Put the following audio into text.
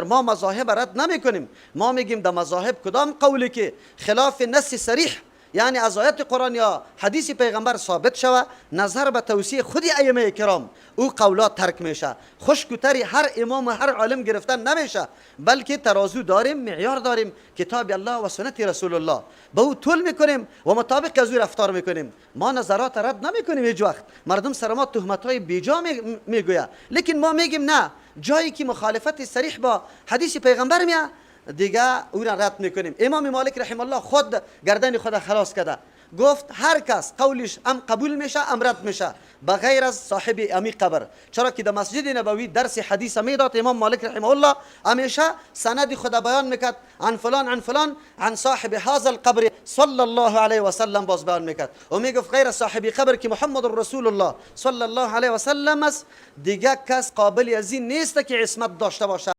ما مذاهب رد نمیکنیم. ما میگیم در مذاهب کدام قولی که خلاف نص صریح، یعنی از آیت قرآن یا حدیث پیغمبر ثابت شوه، نظر به توصیه خود ائمه کرام او قولات ترک میشه. خشک و تری هر امام و هر عالم گرفتن نمیشه، بلکه ترازو داریم، معیار داریم، کتاب الله و سنت رسول الله، به او طول میکنیم و مطابق از او رفتار میکنیم. ما نظرات رد نمیکنیم هیچ وقت. مردم سر ما تهمت های بیجا میگوید، لیکن ما میگیم نه، جایی که مخالفت صریح با حدیث پیغمبر میاد دیگه او را رد میکنیم. امام مالک رحم الله خود گردن خود خلاص کرده، گفت هر کس قولش ام قبول میشه ام رد میشه بغیر از صاحب امی قبر. چرا که در مسجد نبوی درس حدیث میداد امام مالک رحمه الله، همیشه سند خود بیان میکرد، عن فلان عن فلان عن صاحب هذا القبر صلی الله علیه و سلم، باز بیان میکرد و میگفت غیر صاحب قبر که محمد رسول الله صلی الله علیه و سلم است، دیگه کس قابل از این نیست که عصمت داشته باشه.